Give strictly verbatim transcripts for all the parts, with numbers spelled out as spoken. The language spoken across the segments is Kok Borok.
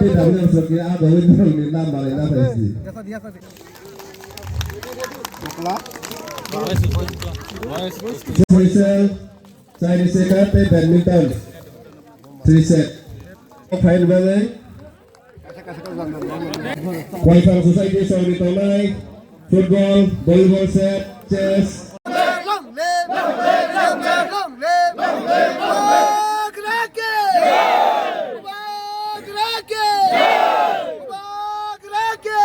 Tei tabuk ang sakni ah bagwi norokni nam manwi na phaisi. Swisel, Chinese second tei badminton three set. Phaini bagwi Waifang Society songni tongnai football, volleyball set, chess. Long live! Long live! Long live! Long live! Bubagra ki! Bubagra ki! Bubagra ki!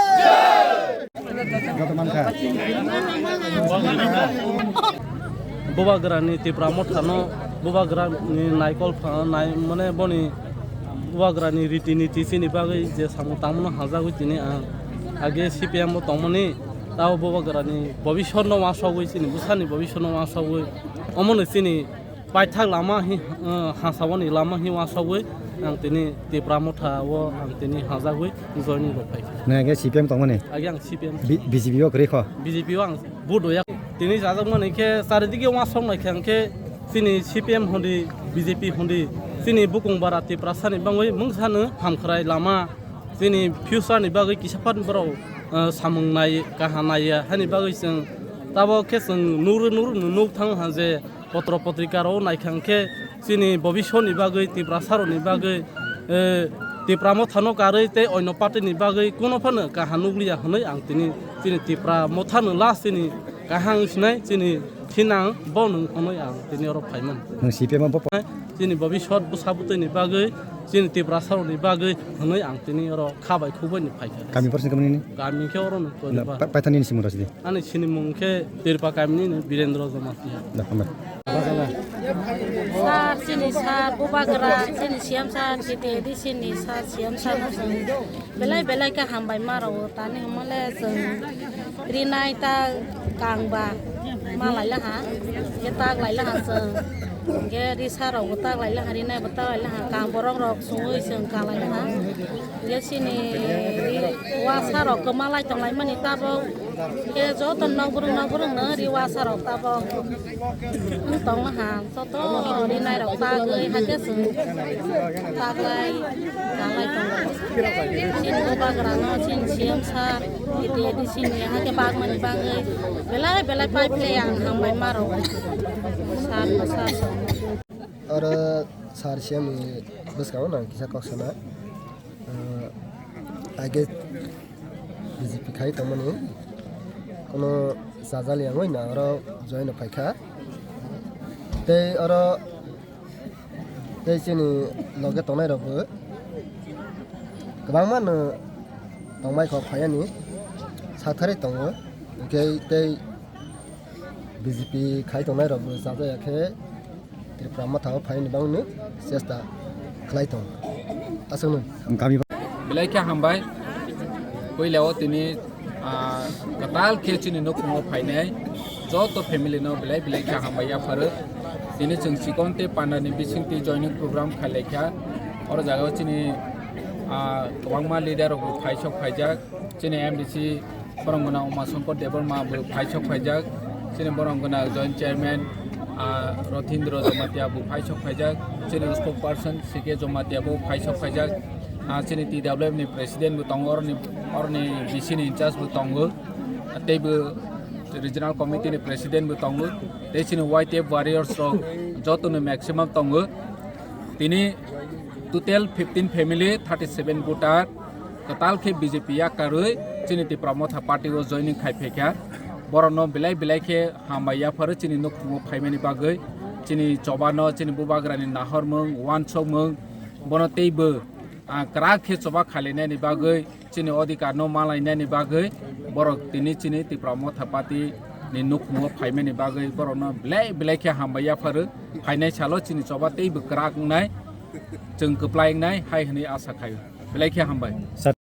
Bubagrani Tipra mothano, Bubagrani naikol pha-, nai-, mane boni Bubagrani riti niti chini bagwi je samung tangmano hajagwi tini ang age C P M o tongmani, tabo Bubagrani bobisotno uansugwi, chini bwsani bobisotno uansugwi, omono chini paithak lama hi, eh, hansawani lama hi uansugwi ang tini Tipra motha o ang tini hajagwi joining rok phai. Nang age C P M tongmani? Age ang C P M. B-, B J P o kwrwi kho? B J P o ang vote hoya. Tini chajakmani khe charidike uansuk naikha hwnkhe chini C P M hwnwi, B J P hwnwi, chini bukung bara Tiprasani bagwi mungsano hamkhrai lama, chini future ni bagwi kisa phan borok, eh, samung nai, kaham naiya, hani bagwi chwng tabok khe chwng nugwi nugwi nuk thang ha je potro potrika rok naikha hwnkhe chini bobisotni bagwi, Tiprasarokni bagwi, eh, Tipra mothano karwi tei onno party ni bagwi kuno phano kaham nukliya hwnwi ang tini, chini Tipra mothano last chini kaham sinai chini thinang bo nwng hwnwi ang tini oro phaimani. Nwng C P M o bo po- Chini bobisot bwsa bwtwini bagwi, chini Tiprasarokni bagwi hwnwi ang tini oro kha bai khuk bai ni phaikha. Kami porsi kami ni? Kami khe oro nwng Na, Koilaba. Pa-, paithani ni simung rasi di. Ani sinimung khe Tirpa kamini ni Birendra Jamatia. Da, hambai. Sir, chini sir, Bubagra, chini C M sir, T T A D C ni sir, C M sir no chwng belai belai khe hambai ma rwo. Tani hwnmale chwng rinai ta kangba ma lai laha, ye tak lai laha chwng. Ye risa rok bo tak lai laha, rinai bo tak lai laha, kang borok rok sungwi chwng ka lai laha. Hingke chini ri wasa rok kwma lai tong lai mani tabok. Hingke joto nokbrwng nokbrwng no ri wasa rok tabok. Wng tong laha joto rinai rok tagwi hakhe chwng taglai kalai tongo. Chini Bubagra no chini C M sir, ede ede chini hakhe bagmani bagwi belai belai pipe le ang hambai ma rok. Sir no sir. Oro sir C M ni bwskango nang kisa kok sana. Ah, age B J P khai tongmani kono sajali yangwi na oro join no phaikha. Tei oro tei chini loge tongnai rokbo kwbangma no tongmai kho phaiani satharwi tongo. Hingke tei B J P khai tongnai rokbo chajaya khe Tripura motha o phaini bagwi chesta khlai tong. Aswkno. Kami Belai khe hambai. Puila o tini, ah, kwtal khe chini nukhungo phainai joto family no belai belai khe hambai yapharo. Tini chwng chikon tei panda ni bising twi joining program khlai kha. Oro jaga o chini, ah, kwbangma leader rok bo phai sok phaijak. Chini M D C borok gwnang Uma Shankar Debbarma bo phai sok phaijak. Chini borok gwnang Joint Chairman, ah, Rothindra Jamatia bo phai sok phaijak. Chini spokesperson C K Jamatia bo phai sok phaijak. Ah, chini T W F ni President bo tongo, oroni, oroni B C ni in charge bo tongo. Tei bo Regional Committee ni President bo tongo. Tei chini Y T F warriors rok joto ni maximum tongo. Tini total fifteen family, thirty seven voter. Kwtal khe B J P yakarwi chini Tipra Motha Party o joining khai phaikha. Borokno belai belai khe hambai yapharo chini nukhungo phaimani bagwi, chini chobano, chini bubagrani nahormung, uansukmung, bono teibo, ah, kwrak khe choba khailainani bagwi, chini odhikar no malainani bagwi borok tini chini Tipra Motha Party ni nukhungo phaimani bagwi borokno belai belai khe hambai yapharo. Phainai salo chini choba teibo kwrak wngnai, chwng kwplai wngnai hai hwnwi asa khaio. Belai khe hambai.